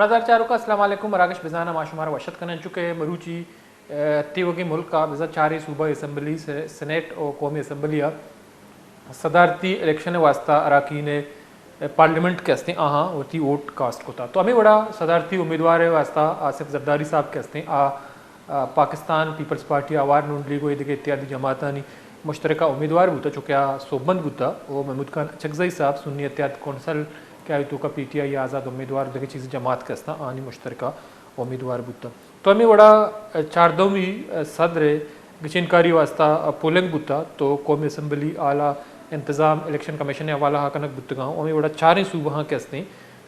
ناظر چاروکا، السلام علیکم، مراگش بزاناں ما شمارا وش اتک کناں، چونکہ مروچی، ء، تیوگیں ملک ء بزاں چاریں صوبہ اسمبلی، سے-، سینیٹ و قومی اسمبلی ء صدارتی الیکشن ء واستہ اراکین ء پارلیمنٹ کہ استیں آہاں وتی ووٹ کاسٹ کتا۔ تو ہمے وڑا صدارتی امیدوار ء واستہ آصف زرداری صاحب کہ استیں آ، آ، پاکستان پیپلز پارٹی، آوار نون لیگ و اے دگہ اتحادی جماعتانی مشترکہ امیدوار بوتا، چونکہ آ سوبمند بوتا و محمود خان اچکزئی صاحب سنی اتحاد کونسل کہ آئی توکا پی ٹی آئی آزاد امیدوار و دگہ چیزی جماعت کہ استاں آنی مشترکہ امیدوار بوتا۔ تو ہمے وڑا چاردہمی صدر ء گچین کاری واستہ پولنگ بوتا، تو قومی اسمبلی ہال ء انتظام الیکشن کمیشن ء حوالہ ء کنگ بوتگاں۔ ہمے وڑا چاریں صوبہاں کہ استیں،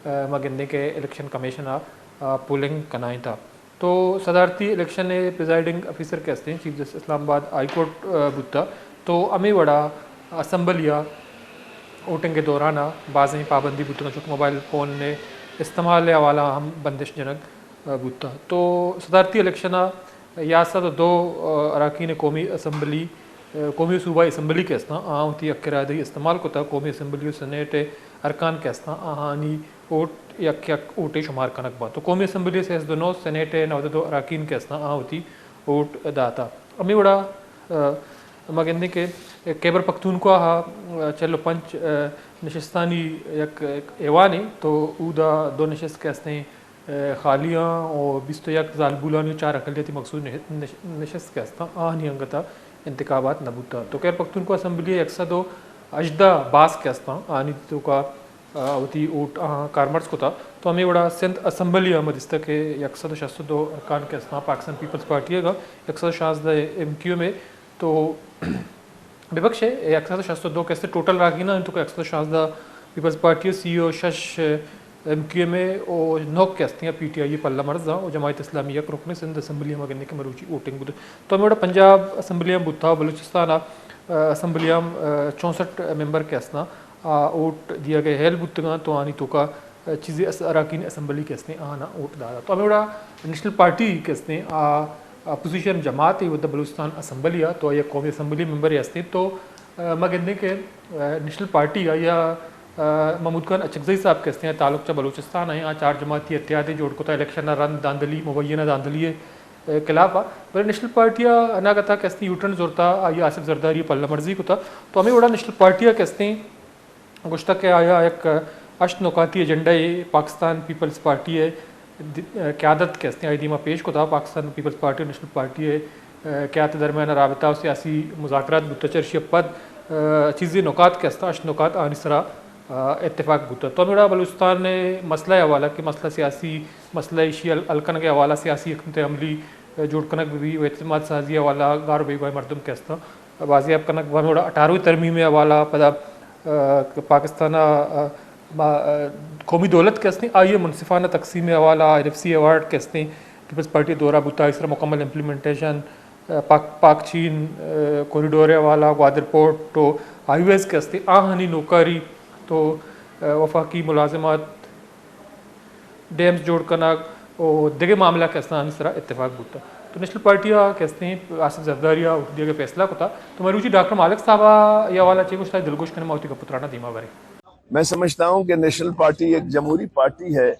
ء، ما گندیں کہ الیکشن کمیشن ء، ء، پولنگ کنائینتا۔ تو صدارتی الیکشن ء پریزائیڈنگ آفیسر کہ استیں چیف جسٹس اسلام آباد ہائی کورٹ، ء، بوتا۔ تو ہمے وڑا اسمبلی ء ووٹنگ ء دوران ء بازیں پابندی بوتگاں، چونکہ موبائل فون ء استعمال ء حوالہ ہم بندش جنگ بوتگ۔ تو صدارتی الیکشن ء یک سد و دو اراکین قومی اسمبلی، قومی و صوبائی اسمبلی کہ استاں، آ وتی حق رائے دہی استعمال کتگ۔ قومی اسمبلی و سینیٹ ء ارکان کہ استاں، آہانی ووٹ یک یک ووٹے شمار کنگ بنت۔ تو قومی اسمبلی ء سیزدہ و نو، سینیٹ ء نود و دو اراکین کہ استاں، آ وتی ووٹ داتا۔ ہمے وڑا، ء، ما گندیں کہ خیبر پختونخوا ء چل و پنچ، ء، نشستانی یک، یک ایوانے، تو اودا دو نشست کہ استیں، ء، خالی آں و بیست و یک زالبولانی و چار اقلیتی مخصوص نش-، نش-، نشست کہ استاں، آہانی انگت ء انتخابات نہ بوتاں۔ تو خیبر پختونخوا اسمبلی ء یک سد و ہژدہ باسک کہ استاں، آہانی توکا، ء، وتی ووٹ آہاں کارمرز کتا۔ تو ہمے وڑا سندھ اسمبلی ء ما دیستگ کہ یک سد و شست و دو ارکان کہ استاں پاکستان پیپلز پارٹی ء گا، یک سد و شانزدہ ایم کیو ایم ء۔ تو ببخشے، یک سد و شست و دو کہ است ٹوٹل راگینا، انتو کہ یک سد و شانزدہ پیپلز پارٹی، سی و شش ایم کیو ایم ء و نوک کہ استیں پی ٹی آئی ء پلہ مرز آں و جماعت اسلامی یک رکن سندھ اسمبلی ہم گندے کہ مروچی ووٹنگ بوت۔ تو ہمے وڑا پنجاب اسمبلی ہم بوتا، بلوچستان ء، ء، اسمبلی ہم، ء، چونسٹھ ممبر کہ استاں، آ، ووٹ دیگ ء ہیل بوتگاں، تو آنی توکا چیزے اس-، اراکین اسمبلی کہ استیں، آہاں ووٹ داتا۔ تو ہمے وڑا نیشنل پارٹی کہ استیں، آ اپوزیشن جماعت ء، ودا بلوچستان اسمبلی ء، تو آئی قومی اسمبلی ممبر ء استیں۔ تو، آ، ما گندیں کہ، آ، نیشنل پارٹی ء یا، آ، محمود خان اچکزئی صاحب کہ استیں، تعلق چہ بلوچستان ء، آ چار جماعتی اتحاد جوڑ کتا، الیکشن ء رند دھاندلی، مبینہ دھاندلی ء خلاف ء۔ بلے نیشنل پارٹی ء اناگت ء کہ استیں یوٹرن زرتا، آئی آصف زرداری ء پلہ مرزی کتا۔ تو ہمے وڑا نیشنل پارٹی ء کہ استیں، گوشتگ کہ آیا یک ہشت نکاتی ایجنڈا ء پاکستان پیپلز پارٹی ء د-، قیادت کہ استیں آئی دیما پیش کتا، پاکستان پیپلز پارٹی و نیشنل پارٹی ء قیادت ء درمیان ء رابطہ و سیاسی مذاکرات بوتا، چرشی ء پد، ء، چیزے نکات کہ استاں، ہشت نکات آنی سرا، ء، اتفاق بوتا۔ تو ہمے وڑا بلوچستان ء مسئلہ ء حوالہ کہ مسئلہ سیاسی مسئلہ ایشی حل، حل کنگ ء حوالہ سیاسی حکمت عملی، ء، جوڑ کنگ بہ بی و اعتماد سازی ء حوالہ گار و بیگواہ مردم کہ استاں بازیاب کنگ بہ بی۔ ہمے وڑا اٹھارہویں ترمیم ء حوالہ پدا ء، پاکستان ء، ء، ما، ء، قومی دولت کہ استیں، آئی ء منصفانہ تقسیم ء حوالہ، آئی این ایف سی ایوارڈ کہ استیں، پیپلز پارٹی ء دورہ بوتا، آئی سرا مکمل امپلیمنٹیشن، ء، پاک، پاک چین، ء، کوریڈور ء حوالہ، گوادر پورٹ و ہائی ویز کہ استیں، آہانی نوکاری تو، ء، وفاقی ملازمات، ڈیمز جوڑ کنگ و دگہ معاملہ کہ استاں آنی سرا اتفاق بوتا۔ تو نیشنل پارٹی ء کہ استیں آصف زرداری ء ووٹ دیگ ء فیصلہ کتا۔ تو مروچی ڈاکٹر مالک صاحب ء اے حوالہ چے گوشتا، دلگوش کنیں ما وتی گپ و تران ء دیما بریں۔ میں سمجھتا ہوں کہ نیشنل پارٹی ایک جمہوری پارٹی ہے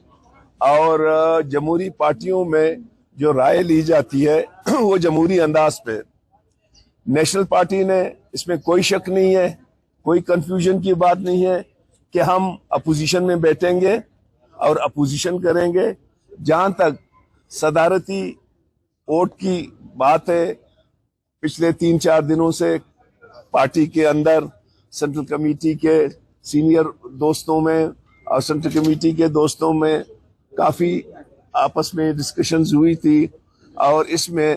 اور، آ، جمہوری پارٹیوں میں جو رائے لی جاتی ہے، وہ جمہوری انداز پہ۔ نیشنل پارٹی نے، اس میں کوئی شک نہیں ہے، کوئی کنفیوژن کی بات نہیں ہے کہ ہم اپوزیشن میں بیٹھیں گے اور اپوزیشن کریں گے۔ جہاں تک صدارتی ووٹ کی بات ہے، پچھلے تین چار دنوں سے پارٹی کے اندر سینٹرل کمیٹی کے سینئر دوستوں میں اور سینٹرل کمیٹی کے دوستوں میں کافی آپس میں ڈسکشنز ہوئی تھی اور اس میں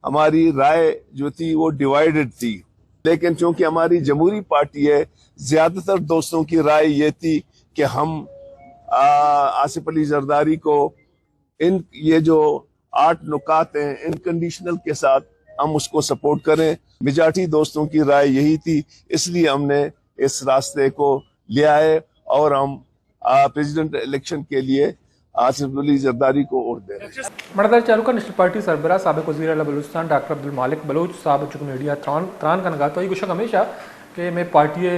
ہماری رائے جو تھی وہ ڈیوائیڈڈ تھی، لیکن چونکہ ہماری جمہوری پارٹی ہے، زیادہ تر دوستوں کی رائے یہ تھی کہ ہم، آ، آصف علی زرداری کو ان، یہ جو آٹھ نکات ہیں، ان کنڈیشنل کے ساتھ ہم اس کو سپورٹ کریں۔ میجارٹی دوستوں کی رائے یہی تھی، اس لیے ہم نے اس راستے کو لیا ہے اور ہم، آ، پریزیڈنٹ الیکشن کے لیے آصف علی زرداری کو ووٹ دے رہے ہیں۔ مڑدار چاروکاں، نیشنل پارٹی سربراہ سابق وزیر اعلی بلوچستان ڈاکٹر عبدالمالک بلوچ صاحب چونکہ میڈیا تران، تران کنگا تو یہ گوشگ ہمیشہ کہ میں پارٹی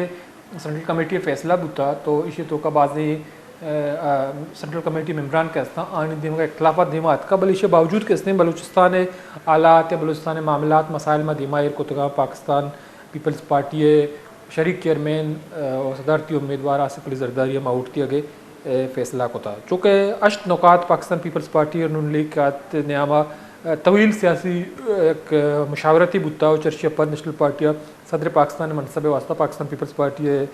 سینٹرل کمیٹی فیصلہ بوتا تو ایشی توکا بازیں سینٹرل کمیٹی ممبران کہ استاں، آنی دیمگا اختلافات دیما اتکا، بلے ایشی باوجود کہ استیں بلوچستان حالات یا بلوچستان معاملات، مسائل ما دیما ایر کتگا، پاکستان پیپلز پارٹی شریک چیئرمین، آ، و صدارتی امیدوار آصف علی زرداری ہم ووٹ دیگے، آ، فیصلہ کتا۔ چونکہ ہشت نکات پاکستان پیپلز پارٹی اور نون لیگ ات نیاما، آ، طویل سیاسی، آ، یک مشاورتی بوتا و چرشی پد نیشنل پارٹی صدر پاکستان منصب واسطہ پاکستان پیپلز پارٹی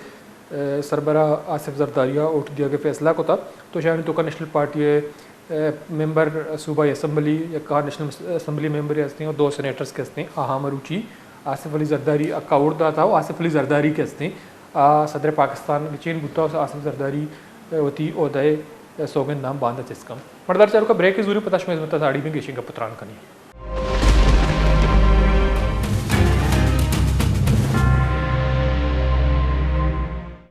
سربراہ آصف زرداری ء ووٹ دیگ ء فیصلہ کتگ۔ تو شاہانی توکا نیشنل پارٹی ء، ء، ممبر صوبائی اسمبلی، یک آ نیشنل اسمبلی ممبر ہستیں اور دو سینیٹرز کے ہستیں، آہاں مروچی آصف علی زرداری حقا ووٹ داتا و آصف علی زرداری کے ہستیں، آ صدر پاکستان گچین بوتا و آصف زرداری ء وتی عہدہ ء سوگند نام باندہ چست کن۔ مردار چاروکا بریک زوری پتاش میں ہزمت ساڑی بیں گیشیں گپ تران کنی۔